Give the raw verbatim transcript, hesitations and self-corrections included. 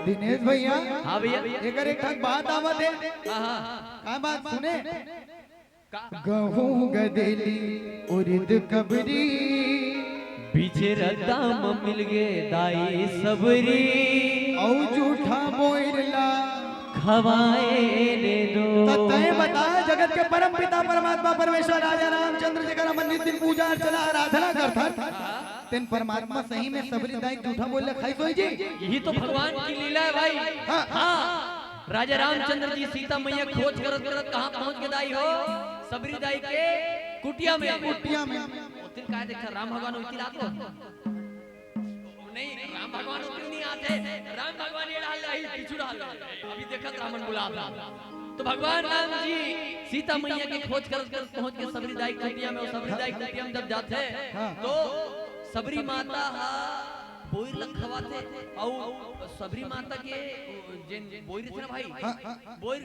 दिनेश भैया, हाँ भैया। एकर एक ठन बात आवत हे। हाँ, हाँ। का बात सुने? का? गहूं गदेली उरिद कबरी, बीचे रद्दा म मिल गे दाई सबरी, अउ जूठा बोइर ला। खवाए ने दो। त तय बता, जगत के परम पिता परमात्मा परमेश्वर राजा रामचंद्र, जेकर हमन नित दिन पूजा अर्चना आराधना करथन, तेन परमात्मा सही में सबरी दाई जूठा बोइर ला खाइस होही जी? यही तो भगवान की लीला है भाई। हाँ। हाँ। राजा रामचंद्र जी सीता मैया खोज करत करत कहाँ पहुंच गे दाई हो? सबरी दाई के कुटिया में। कुटिया में। ओतिन काय देखा, राम भगवान ओतिन आत हे? नहीं, राम भगवान ओतिन नहीं आत हे। राम भगवान ये डाल रही, पीछू डाल रही। अभी देखत रामन बुलात हे। तो भगवान राम जी सीता मैया के खोज करत करत पहुंच गे सबरी दाई कुटिया में। अउ सबरी दाई कुटिया में जब जात हे, हाँ। तो सबरी माता हा बोइर ला खवात हे। अउ सबरी माता के जेन बोइर थे ना भाई, हाँ, हाँ। बोइर